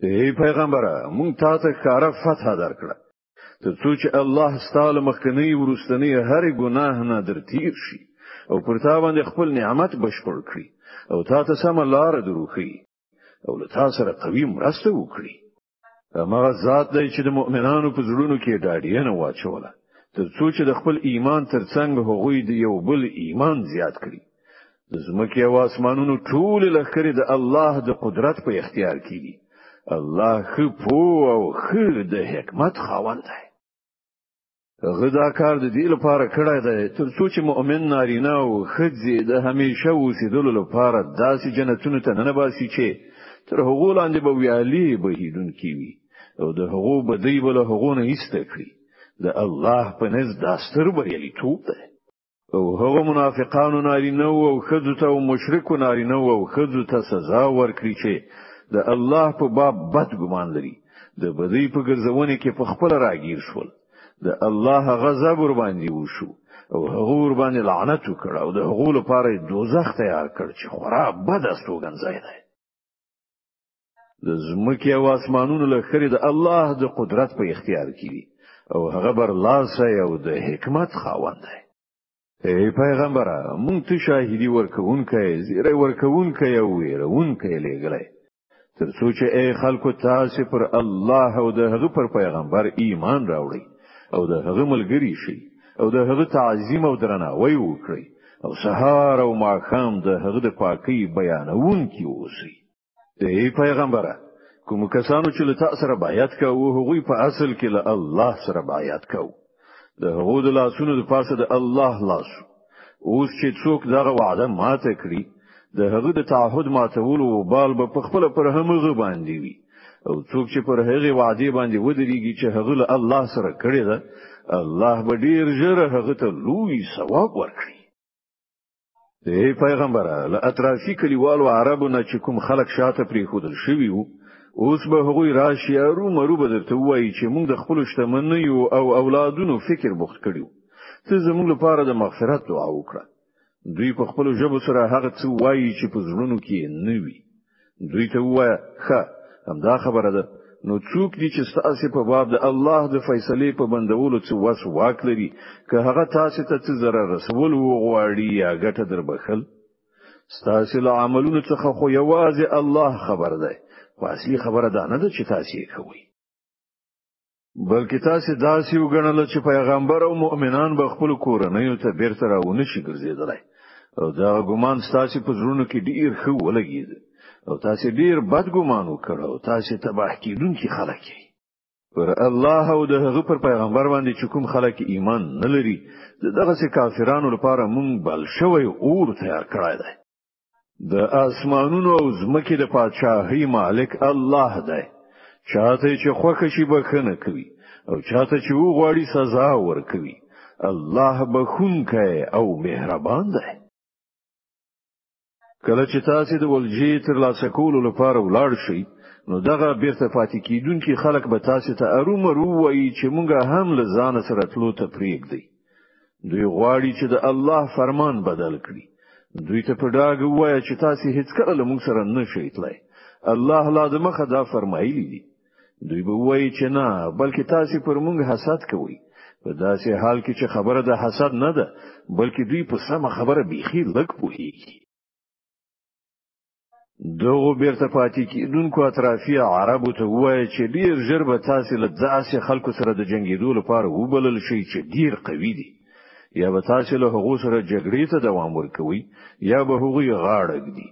ای پیغمبره، مونږ تا ته ښکاره فتح درکړه تر څو چې الله ستاسو مخکنی ورستنی هر ګناه نه در تیر شي او پر تا باندې خپل نعمت بشپړ کړي او تا ته سمه لار دروښيي او له تا سره قوي مرسته وکړي. هغه ذات دی چې د مؤمنانو په زړونو کې ډاډینه واچوله تر څو چې د خپل ایمان ترڅنګ هغوی د یو بل ایمان زیات کړي. د ځمکې او اسمانونو ټول لښکرې د الله د قدرت په اختیار کې دي. الله ښه پوه او ښه د حکمت خاوند دی. هغه دا کار د دې لپاره کړی دی تر څو چې مؤمن نارینه او ښځې د همیشه اوسېدلو لپاره داسې جنتونو ته ننه باسي چې تر هغو لاندې به ویالې بهېدونکې وي او د هغو بدۍ به له هغو نه ایسته کړي. د الله په نزد دا ستر بریالیتوب دی. او هغه منافقانو نارینه او ښځو ته او مشرکو نارینه او ښځو ته سزا ورکړي چې د الله په باب بد ګمان لري، د بدۍ په ګرځونې کې په خپل راګیر شول. د الله غضب ور باندې وشو او هغه ور باندې لعنت وکړ او د هغو لپاره دوزخ تیار کړ چې خورا بد استوګنځای دی. د ځمکې او اسمانونو لښکرې د الله د قدرت په اختیار کې دي او هغه برلاسی او د حکمت خاوند دی. ای پیغمبره، مونږ ته شاهدي ورکوونکی، زیری ورکوونکی او ویرونکی لېږلی تر څو چې ای خلکو تاسو پر الله او د هغه پر پیغمبر ایمان راوړئ او د هغه ملګري شئ او د هغه تعظیم او درناوی وکړئ او سهار او ماښام د هغه د پاکۍ بیانوونکي اوسئ. ای پیغمبره، کوم کسانو چې له تا سره بیعت کاوه هغوی په اصل کې له الله سره بیعت کاوه. د هغو د لاسونو د پاسه د الله لاس. اوس چې څوک دغه وعده ماته کړي، د هغه د تعهد ماتولو وبال به په خپل پر همغه باندې وي او څوک چې پر هغې وعدې باندې ودرېږي چې هغه له الله سره کړې ده، الله به ډیر ژر هغه ته لوی ثواب ورکړي. ای پیغمبره، له اطرافي کلیوالو عربو نه چې کوم خلک شاته پرېښودل شوي وو، اوس به هغوی راشي ارومرو به درته ووایي چې موږ د خپلو شتمنیو او اولادونو فکر بوخت کړي وو، ته زموږ لپاره د مغفرت دعا وکړه. دوی په خپلو ژبو سره هغه څه وایي چې په زړونو کې نه وي. دوی ته ووایه، ښه همدا خبره ده، نو څوک دي چې ستاسې په باب د الله د فیصلې په بندولو څه وس واک لري، که هغه تاسې ته څه ضرر رسول وغواړي یا ګټه در بخښل؟ ستاسې له عملونو څخه خو یوازې الله خبر دی، خو اصلي خبره دا نه ده چې تاسې یې کوئ، بلکې تاسې داسې وګڼله چې پیغمبر او مؤمنان به خپلو کورنیو ته بیرته راونه شي ګرځېدلی او دا ګمان ستاسې په زړونو کې ډیر ښه ولګېد او تاسې ډیر بد ګمان وکړ او تاسې تباه کېدونکي خلک یئ. پر الله او د هغه پر پیغمبر باندې چې کوم خلک ایمان نه لري، د دغسې کافرانو لپاره مونږ بل شوی اور تیار کړی دی. د اسمانونو او ځمکې د پادشاهۍ مالک الله دی. چاته چې خوښ شي بخښنه کوي او چاته چې وغواړي سزا ورکوي. الله بخښونکی او مهربان دی. کله چې تاسو د ولجې تر لاسه کولو لپاره ولاړ شئ، نو دغه بیرته پاتې کیدونکي خلک به تاسو ته ارومرو وایي چې مونږ هم له ځانه سره تلو ته پرېږدئ. دوی غواړي چې د الله فرمان بدل کړي. دوی ته په ډاګه ووایه چې تاسو هیڅکله له موږ سره نه شئ تلای، الله لا د مخه دا فرمایلی دي. دوی به وایي چې نه، بلکې تاسو پر موږ حسد کوئ، په داسې حال کې چې خبره د حسد نه ده، بلکې دوی په سمه خبره بیخي لږ پوهیږي. دغو بیرته پاتې کېدونکو اطرافي عربو ته ووایه چې ډیر ژر به تاسې له داسې خلکو سره د جنګېدو لپاره وبلل شئ چې ډیر قوي دي. یا به تاسې له هغو سره جګړې ته دوام ورکوئ یا به هغوی غاړه ږدي.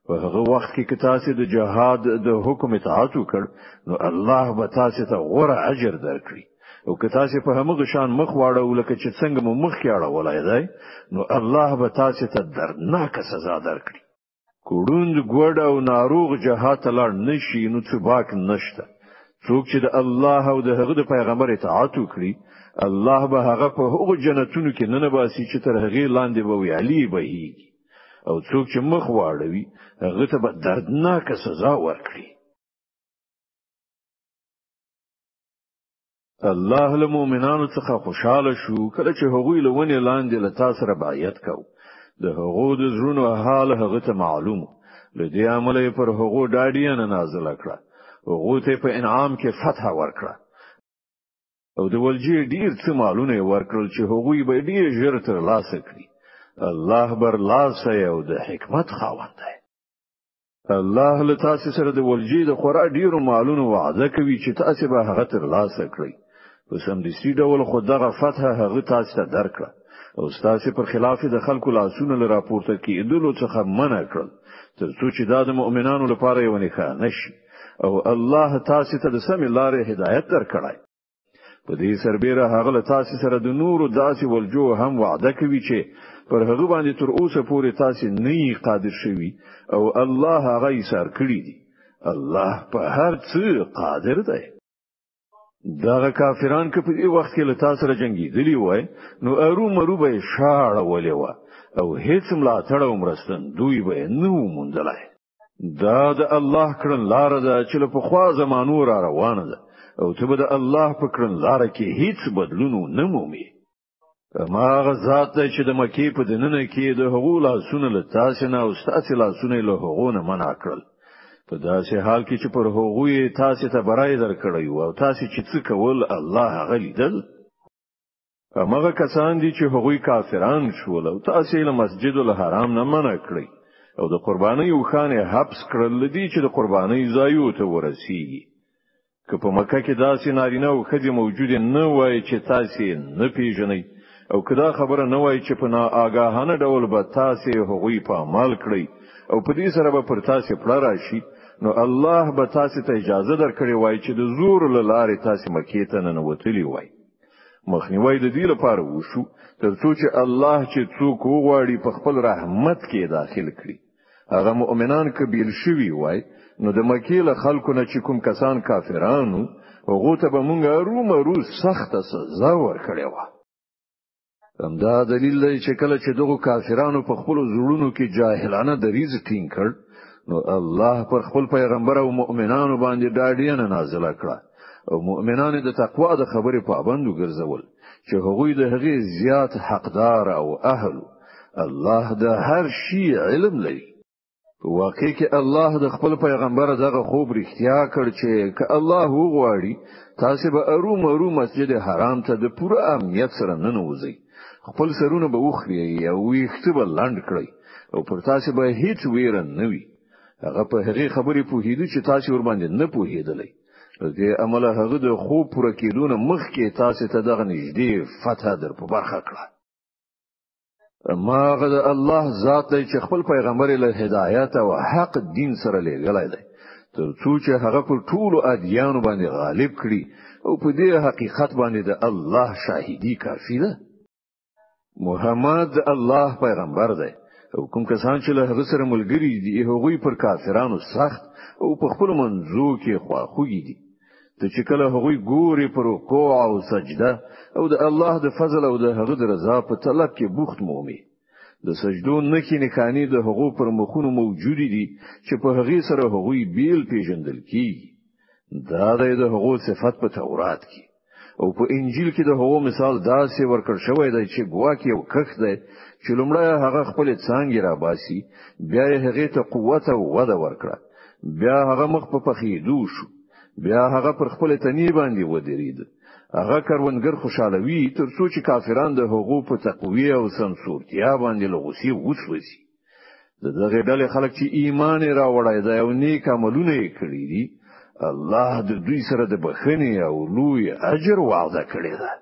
په هغه وخت کې که تاسې د جهاد د حکم اطاعت وکړ، نو الله به تاسې ته غوره اجر درکړي. او که تاسې په همغه شان مخ واړوئ لکه چې څنګه مو مخکې اړولی دی، نو الله به تاسې ته دردناکه سزا درکړي. که ړوند، ګوډ او ناروغ جهاد ته لاړ نه شي، نو څه باک نشته. څوک چې د الله او د هغه د پیغمبر اطاعت وکړي، الله به هغه په هغو جنتونو کې ننه باسي چې تر هغې لاندې به ویالې بهیږي. او څوک چې مخ واړوي، هغه ته به دردناکه سزا ورکړي. الله له مؤمنانو څخه خوشاله شو کله چې هغوی له ونې لاندې له تا سره بیعت کاوه. د هغو د زړونو حال هغه ته معلوم، له دې امله یې پر هغو ډاډینه نازله کړه هغو ته په انعام کې فتح ورکړه او د ولجې ډیر څه مالونه ورکړل چې هغوی به ډیر ژر تر لاسه کړي. الله بر لاسه او د حکمت خاوند دی. الله له تاسو سره د ولجې د خورا ډیرو مالونو وعده کوي چې تاسو به هغه تر لاسه کړئ. په سمدستي ډول خو دغه فتح هغه تاسو ته درکړه او ستاسو پر خلاف د خلکو لاسونه له راپورته کېدلو څخه منع کړل، تر څو چې دا د مؤمنانو لپاره یو نښانه شي او الله تاسو ته د سمې لارې هدایت درکړی. په دې سربېره هغه له تاسو سره د نورو داسې ولجو هم وعده کوي چې پر هغه باندې تر اوسه پورې تاسو نه یې قادر شوي او الله هغه ایسار کړی دي. الله په هر څه قادر دی. دغه کافران که په دې وخت کې له تاسو سره جنګېدلي وای، نو ارومرو به یې شاړولې وه او هیڅ ملاتړ او مرستندوی به یې نه و موندلی. دا د الله کړنلاره ده چې له پخوا زمانو را روانه ده او ته به د الله په کړنلاره کې هیڅ بدلون نه مومې. هماغه ذات دی چې د مکې په دننه کې د هغو لاسونه له تاسې نه او ستاسې لاسونه له هغو نه منع کړل، په داسې حال کې چې پر هغوی تاسې ته برای درکړی و او تاسې چې څه کول الله هغه لیدل. هماغه کسان دي چې هغوی کافران شول او تاسې له مسجد الحرام نه منع کړئ او د قربانۍ اوښان یې حبس کړل دي چې د قربانۍ ځایو ته ورسیږي. که په مکه کې داسې نارینه او ښځې موجودې نه وای چې تاسې نه پیژنئ او که دا خبره نه وای چې په ناآګاهانه ډول به تاسې هغوی په عمل کړئ او په دې سره به پر تاسې پړه راشي، نو الله به تاسې ته اجازه درکړې وای چې د زور له لارې تاسې مکې ته ننوتلي وای. مخنیوی د دې لپاره وشو تر څو چې الله چې څوک وغواړي په خپل رحمت کې داخل کړي. هغه مؤمنان که بیل شوي وای، نو د مکې له خلکو نه چې کوم کسان کافرانو، هغو ته به مونږ ارومرو سخته سزا ورکړې وه. همدا دلیل دی چې کله چې دغو کافرانو په خپلو زړونو کې جاهلانه دریځ ټینګ کړ، نو الله پر خپل پیغمبر او مؤمنانو باندې ډاډینه نازله کړه او مؤمنان د تقوا د خبرې پابند وګرځول چې هغوی د هغې زیات حقدار او اهل. الله د هر شي علم لري. په واقع کې الله د خپل پیغمبر دغه خوب رښتیا کړ چې که الله وغواړي تاسو به ارومرو مسجد حرام ته د پوره امنیت سره ننوځئ، خپل سرونه به وخریئ او ویښته به لنډ کړئ او پر تاسو به هیڅ ویره نه وي. هغه په هغې خبرې پوهېده چې تاسو ورباندې نه پوهېدلی. له دې امله هغه د خوب پوره کېدو نه مخکې تاسو ته دغه نږدې فتح در په برخه کړه. هماغه د الله ذات دی چې خپل پیغمبر له هدایت او حق دین سره لېږلی دی، تر څو چې هغه پر ټولو ادیانو باندې غالب کړي او په دې حقیقت باندې د الله شاهدي کافي ده. محمد د الله پیغمبر دی او کوم کسان چې له هغه سره ملګري دي هغوی پر کافرانو سخت او په خپلو منځو کې خواخوږي دي. ته چې کله هغوی ګوري پر رکوع او سجده او د الله د فضل او د هغه د رضا په طلب کې بوخت مومي. د سجدو نښې نښانې د هغو پر مخونو موجودې دي چې په هغې سره هغوی بیل پیژندل کیږي. دا دی د هغو صفت په تورات کې او په انجیل کې د هغو مثال داسې ورکړ شوی دی چې ګواکې یو کښت دی چې لومړی هغه خپلې څانګې راباسي، بیا یې هغې ته قوت او وده ورکړه، بیا هغه مخ په پخېدو شو، بیا هغه پر خپل تنې باندې ودرید. هغه کروندګر خوشحالوي تر څو چې کافران د هغو په تقوی او سمسورتیا باندې له غوسې وسوځي. د دغې ډلې خلک چې ایمان یې راوړی دی او نیک عملونه یې کړي دي، الله د دوی سره د بخښنې او لوی اجر وعده کړې ده.